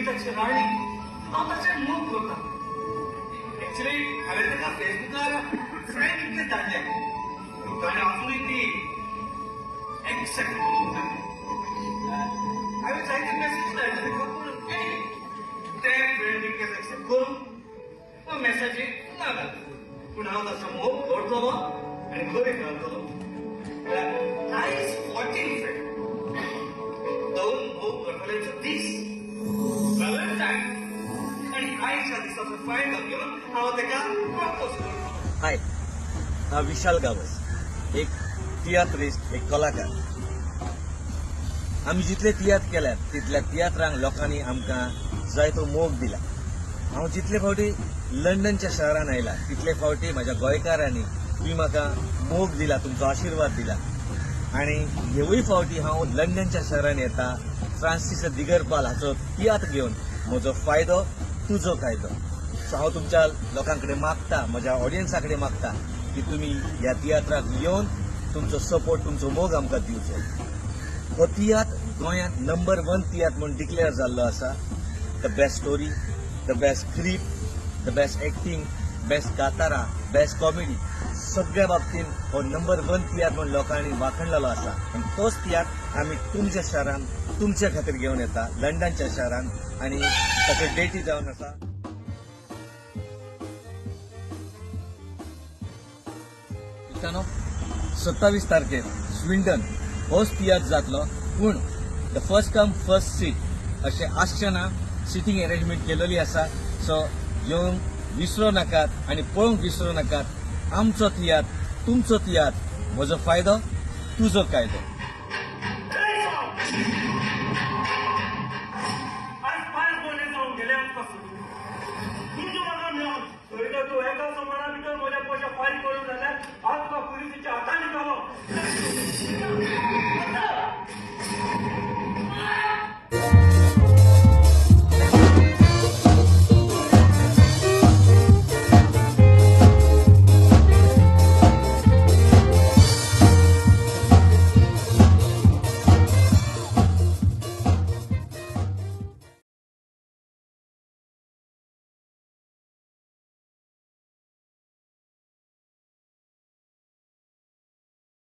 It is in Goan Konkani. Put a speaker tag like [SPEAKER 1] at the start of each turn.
[SPEAKER 1] जिविताची राणी. हांव ताचेर मोग करता. एक्चुअली हांवें ताका फेसबुकार फ्रेंड रिक्वेस्ट धाडल्या, पूण ताणें अजुनूय ती एक्सेप्ट करूंक ना. हांवें जायते मेसेज धाडले ताका, पूण anyway, ते फ्रेंड रिक्वेस्ट एक्सेप्ट करून वा मेसेजी ना घाल, पूण हांव ताचो मोग करतलो आनी खरें घालतलो. आयज 14 फेब, दोन मोग करतल्यांचो दीस, व्हॅलेंटायन. आनी आयच्या दिसाचो फायदो घेवन हांव ताका प्रपोज करतलो.
[SPEAKER 2] हाय, हांव विशाल गावस, एक तियात्रिस्ट, एक कलाकार. आमी जितले तियात्र केल्यात, तितल्या तियात्रांक लोकांनी आमकां जायतो मोग दिला. हांव जितले फावटी लंडनच्या शहरान आयला, तितले फावटी म्हाज्या गोंयकारांनी तुमी म्हाका मोग दिला, तुमचो आशिर्वाद दिला. आनी हेवूय फावटी हांव लंडनच्या शहरान येता फ्रांसीस दिगरपाल हाचो तियात्र घेवन, म्हजो फायदो तुजो कायदो. सो हांव तुमच्या लोकां कडेन मागता, म्हज्या ऑडियन्सा कडेन मागता की तुमी ह्या तियात्राक येवन तुमचो सपोर्ट, तुमचो मोग आमकां दिवचो. हो तियात्र गोंयांत नंबर वन तियात्र म्हूण डिक्लेअर जाल्लो आसा. The best story, the best script, the best acting, best कातारा, बेस्ट कॉमेडी, सगळ्या बाबतीन हो नंबर वन तियात्र म्हूण लोकांनी वाखणलेलो आसा. आनी तोच तियात्र आमी तुमच्या शहरान तुमच्या खातीर घेवन येता लंडनच्या शहरान. आनी ताचे डेटी जावन आसा, मित्रांनो, 27 तारखेर स्विंडन होच तियात्र जातलो, पूण the first come first seat अशें आसचें ना. सिटींग अरेंजमेंट केलेली आसा. सो येवंक विसरो नाकात आनी पळोवंक विसरो नाकात आमचो तियात्र, तुमचो तियात्र, म्हजो फायदो तुजो कायदो.